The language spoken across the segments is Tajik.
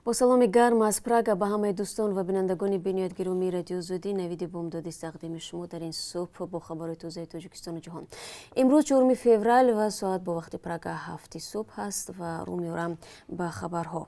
Бо саломи гарм аз Прага ба ҳамаи дӯстон ва бинандагони бениҳоят гиромии Радиои Озодӣ. Навиди бомдодист тақдими шумо дар ин субҳ бо хабарҳои тозаи Тоҷикистону ҷаҳон. Имрӯз 4 феврал ва соат бо вақти Прага 7-и субҳ аст ва рӯ меорам ба хабарҳо.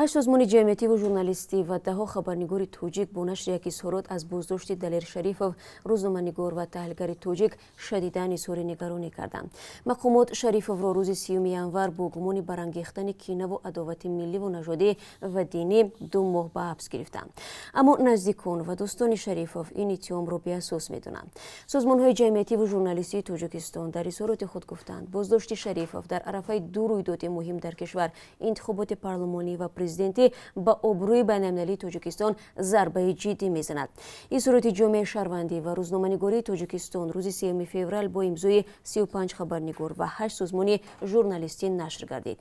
Ҳашт созмони ҷамъиятиву журналистӣ ва даҳҳо хабарнигори тоҷик бо нашри як изҳорот аз боздошти Далер Шарифов, рӯзноманигор ва таҳлилгари тоҷик, шадидан изҳори нигаронӣ карданд. Мақомот Шарифовро рӯзи 30 январ бо гумони барангехтани кинаву адовати милливу нажодӣ ва динӣ 2 моҳ ба ҳабс гирифтанд. Аммо наздикон ва дӯстони Шарифов ин иттиҳомро беасос медонанд. Созмонҳои ҷамъиятиву журналистии Тоҷикистон дар изҳороти худ гуфтанд, боздошти Шарифов дар арафаи ду рӯйдоди муҳим дар кишвар, интихоботи парлумонӣ ва президентӣ, ба обрӯи байналмилалии Тоҷикистон зарбаи ҷиддӣ мезанад. Изҳороти ҷомеаи шаҳрвандӣ ва рӯзноманигории Тоҷикистон рӯзи 3 феврал бо имзои 35 хабарнигор ва ҳашт созмони журналистӣ нашр гардид.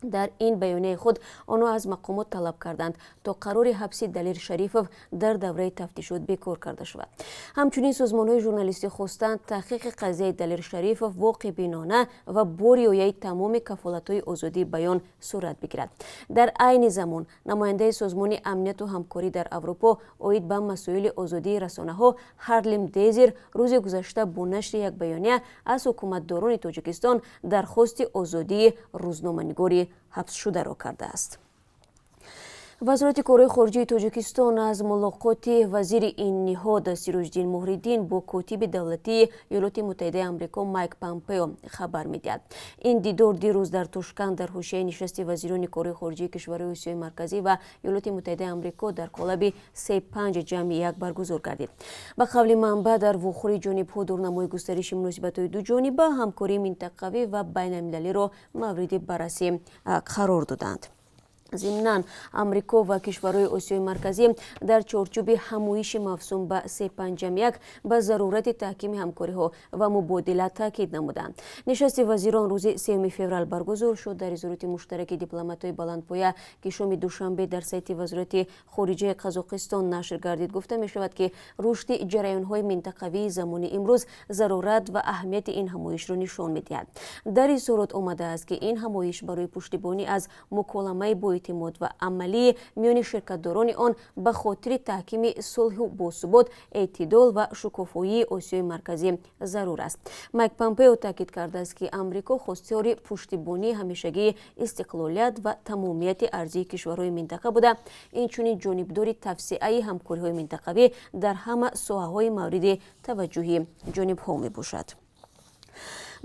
Дар ин баёнияи худ онҳо аз мақомот талаб карданд, то қарори ҳабси Далер Шарифов дар давраи тафтишот бекор карда шавад. Ҳамчунин созмонҳои журналистӣ хостанд, таҳқиқи қазияи Далер Шарифов воқеъбинона ва бо риояи тамоми кафолатҳои озодии баён сурат бигирад. Дар айни замон намояндаи Созмони амнияту ҳамкорӣ дар Аврупо оид ба масоили озодии расонаҳо Ҳарлем Дезир рӯзи гузашта бо нашри як баёния аз ҳукуматдорони Тоҷикистон дархости озодии рӯзноманигори ҳабсшударо кардааст. Вазорати корҳои хориҷии Тоҷикистон аз мулоқоти вазири ин ниҳод Сироҷиддин Муҳриддин бо котиби давлатии Иёлоти Муттаҳидаи Амрико Майк Помпео хабар медиҳад. Ин дидор дирӯз дар Тошканд дар ҳошияи нишасти вазирони корҳои хориҷии кишварҳои Осиёи Марказӣ ва Иёлоти Муттаҳидаи Амрико дар қолаби С5+1 баргузор гардид. Ба қавли манбаъ, дар вохӯри ҷонибҳо дурнамои густариши муносибатҳои дуҷониба, ҳамкории минтақавӣ ва байналмилалиро мавриди баррасӣ қарор доданд. Зимнан, Амрико ва кишварҳои Осиёи Марказӣ дар чорчӯби ҳамоиши мавсум ба С5+1 ба зарурати таҳкими ҳамкориҳо ва мубодила таъкид намуданд. Нишасти вазирон рӯзи 3 феврал баргузор шуд. Дар изҳороти муштараки дипломатҳои баландпоя, ки шоми душанбе дар сайти Вазорати хориҷаи Қазоқистон нашр гардид, гуфта мешавад, ки рушди ҷараёнҳои минтақавии замони имрӯз зарурат ва аҳамияти ин ҳамоишро нишон медиҳад. Дар изҳорот омадааст, ки ин ҳамоиш барои пуштибонӣ аз муколамаи боэътимод ва амалии миёни ширкатдорони он ба хотири таҳкими сулҳу босубот, эътидол ва шукуфоии Осиёи Марказӣ зарур аст. Майк Помпео таъкид кардааст, ки Амрико хостори пуштибонии ҳамешагии истиқлолият ва тамомияти арзии кишварҳои минтақа буда, инчунин ҷонибдори тавсеаи ҳамкориҳои минтақавӣ дар ҳама соҳаҳои мавриди таваҷҷӯҳи ҷонибҳо мебошад.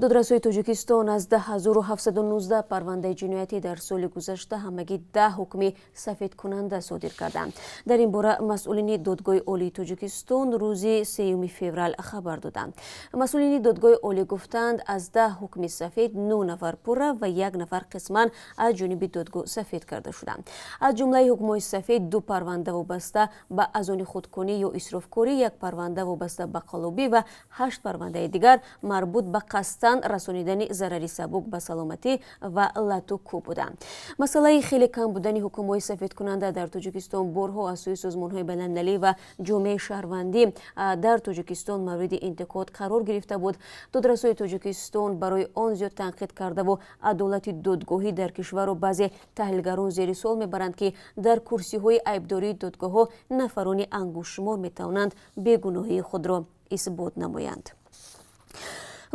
Додрасҳои Тоҷикистон аз 10 719 парвандаи ҷиноятӣ дар соли гузашта ҳамагӣ 10 ҳукми сафедкунанда содир карданд. Дар ин бора масъулини Додгоҳи Олии Тоҷикистон рӯзи 3 феврал хабар доданд. Масъулини Додгоҳи Олӣ гуфтанд, аз 10 ҳукми сафед нӯ нафар пурра ва як нафар қисман аз ҷониби додгоҳ сафед карда шуданд. Аз ҷумлаи ҳукмҳои сафед ду парванда вобаста ба азони худкунӣ ё исрофкорӣ, як парванда вобаста ба қаллобӣ ва ҳашт парвандаи дигар марбут ба қасдан расонидани зарари сабук ба саломатӣ ва лату кӯб буданд. Масъалаи хеле кам будани ҳукмҳои сафедкунанда дар Тоҷикистон борҳо аз сӯи созмонҳои байналмилалӣ ва ҷомеаи шаҳрвандӣ дар Тоҷикистон мавриди интиқод қарор гирифта буд. Додрасҳои Тоҷикистон барои он зиёд танқид кардаву адолати додгоҳӣ дар кишварро баъзе таҳлилгарон зери суол мебаранд, ки дар курсиҳои айбдории додгоҳҳо нафарони ангуштшумор метавонанд бегуноҳии худро исбот намоянд.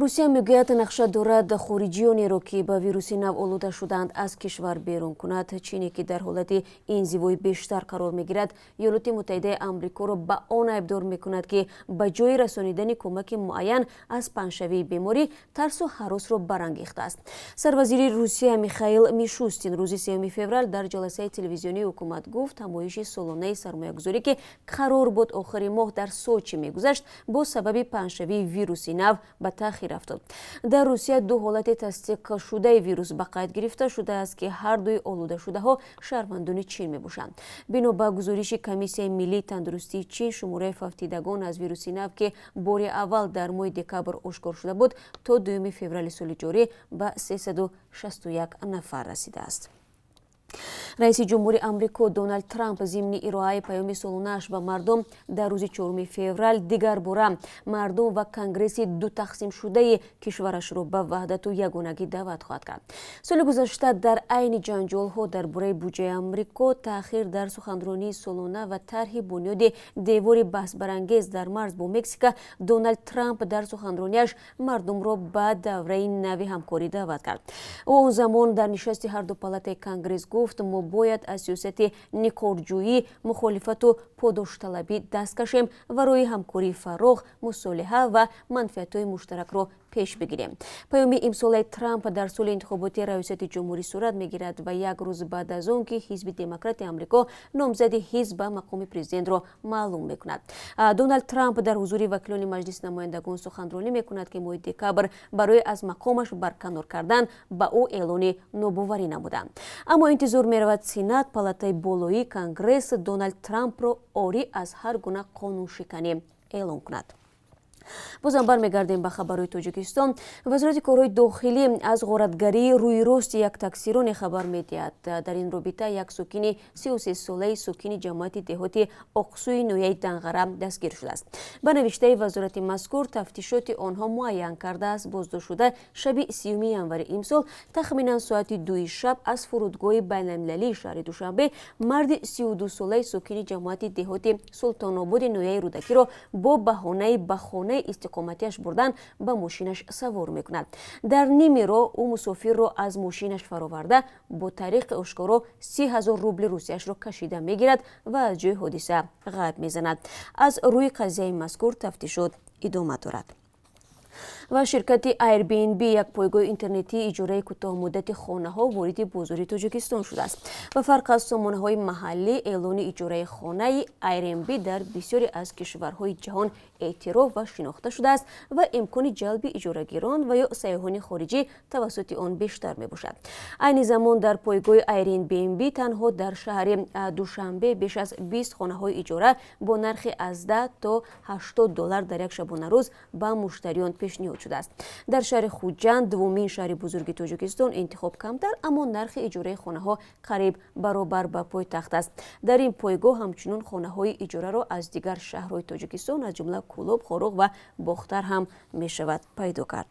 Русия мегӯяд, нақша дорад хориҷиёнеро, ки ба вируси нав олуда шудаанд, аз кишвар берун кунад. Чине, ки дар ҳолати инзивои бештар қарор мегирад, Иёлоти Муттаҳидаи Амрикоро ба он айбдор мекунад, ки ба ҷои расонидани кӯмаки муайян аз паҳншавии беморӣ тарсу ҳаросро барангехтааст. Сарвазири Русия Михаил Мишустин рӯзи 3 феврал дар ҷаласаи телевизионии ҳукумат гуфт, ҳамоиши солонаи сармоягузорӣ, ки қарор буд охири моҳ дар Сочи мегузашт, бо сабаби паҳншавии вируси нав ба таъхир рафтод. Дар Русия ду ҳолати тасдиқшудаи вирус ба қайд гирифта шудааст, ки ҳардуи олудашудаҳо шаҳрвандони Чин мебошанд. Бино ба гузориши Комиссияи миллии тандурустии Чин, шумораи фавтидагон аз вируси нав, ки бори аввал дар моҳи декабр ошкор шуда буд, то 2 феврали соли ҷорӣ ба 361 нафар расидааст. Раиси ҷумҳури Амрико Доналд Трамп зимни ироаи паёми солонааш ба мардум дар рӯзи 4 феврал дигарбора мардум ва Конгресси дутақсимшудаи кишварашро ба ваҳдату ягонагӣ даъват хоҳад кард. Соли гузашта дар айни ҷанҷолҳо дар бораи буҷаи Амрико, таъхир дар суханронии солона ва тарҳи бунёди девори баҳсбарангез дар марз бо Мексика, Доналд Трамп дар суханронияш мардумро ба давраи нави ҳамкорӣ даъват кард. Ӯ он замон дар нишасти ҳарду палатаи Конгресс гуфт: «Мо бояд аз сиёсати никорҷӯӣ, мухолифату подошталабӣ даст кашем ва роҳи ҳамкории фарох, мусолиҳа ва манфиатҳои муштаракро пеш бигирем». Паёми имсолаи Трамп дар соли интихоботи раёсати ҷумҳурӣ сурат мегирад ва як рӯз баъд аз он ки Ҳизби Демократи Амрико номзади ҳизб ба мақоми президентро маълум мекунад. Доналд Трамп дар ҳузури вакилони Маҷлиси намояндагон суханронӣ мекунад, ки моҳи декабр барои аз мақомаш барканор кардан ба ӯ эълони нобоварӣ намуданд. Аммо интизор меравад, Сенат, палатаи болоии Конгресс, Доналд Трампро орӣ аз ҳар гуна қонуншиканӣ эълон кунад. Бозам бармегардем ба хабарҳои Тоҷикистон. Вазорати корҳои дохилӣ аз ғоратгарии рӯйрости як таксироне хабар медиҳад. Дар ин робита як сокини 33-солаи сокини ҷамоати деҳоти Оқсӯи ноҳияи Данғара дастгир шудааст. Ба навиштаи вазорати мазкур, тафтишоти онҳо муайян кардааст, боздоштшуда шаби 30 январи имсол тахминан соати 2-и шаб аз фурудгоҳи байналмилалии шаҳри Душанбе марди 32-солаи сокини ҷамоати деҳоти Султонободи ноҳияи Рӯдакиро бо баҳонаи ба хонаи истиқоматиаш бурдан ба мошинаш савор мекунад. Дар ними роҳ ӯ мусофирро аз мошинаш фароварда, бо тариқи ошкоро 30 000 рубли русияшро кашида мегирад ва аз ҷои ҳодиса ғайб мезанад. Аз рӯи қазияи мазкур тафтишот идома дорад. Ва ширкати Airbnb, як пойгоҳи интернетии иҷораи кӯтоҳмуддати хонаҳо, вориди бозори Тоҷикистон шудааст. Ба фарқ аз сомонаҳои маҳаллӣ, эълони иҷораи хонаи Airbnb дар бисёре аз кишварҳои ҷаҳон эътироф ва шинохта шудааст ва имкони ҷалби иҷорагирон ва ё сайёҳони хориҷӣ тавассути он бештар мебошад. Айни замон дар пойгоҳи Airbnb танҳо дар шаҳри Душанбе беш аз 20 хонаҳои иҷора бо нархи аз 10 то 80 доллар дар як шабонарӯз ба муштариён пешниҳод шудааст. Дар шаҳри Хуҷанд, дуввумин шаҳри бузурги Тоҷикистон, интихоб камтар, аммо нархи иҷораи хонаҳо қариб баробар ба пойтахт аст. Дар ин пойгоҳ ҳамчунин хонаҳои иҷораро аз дигар шаҳрҳои Тоҷикистон, аз ҷумла Кӯлоб, Хоруғ ва Бохтар ҳам мешавад пайдо кард.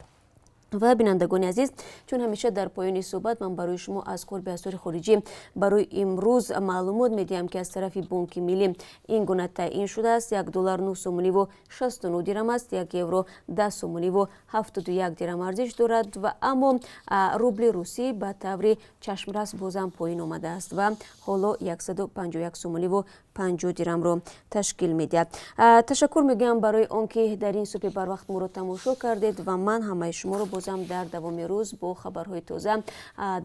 Ва бинандагони азиз, чун ҳамеша дар поёни суҳбат ман барои шумо аз қурби асъори хориҷӣ барои имрӯз маълумот медиҳам, ки аз тарафи Бонки Миллӣ ин гуна таъин шудааст: 1 доллар 9 сомониву 69 дирам аст, 1 евро 10 сомониву 71 дирам арзиш дорад. Ва аммо рубли русӣ ба таври чашмрас бозам поён омадааст ва ҳоло 151 сомониву 50 дирамро ташкил медиҳад. Ташаккур мегӯям барои он ки дар ин субҳи барвақт моро тамошо кардед ва ман ҳамаи шуморо бозам дар давоми рӯз бо хабарҳои тоза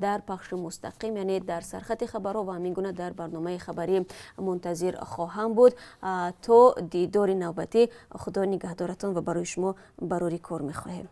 дар пахши мустақим, яъне дар сархати хабарҳо ва ҳамин гуна дар барномаи хабарӣ мунтазир хоҳам буд. То дидори навбатӣ, Худо нигаҳдоратон ва барои шумо барори кор мехоҳем.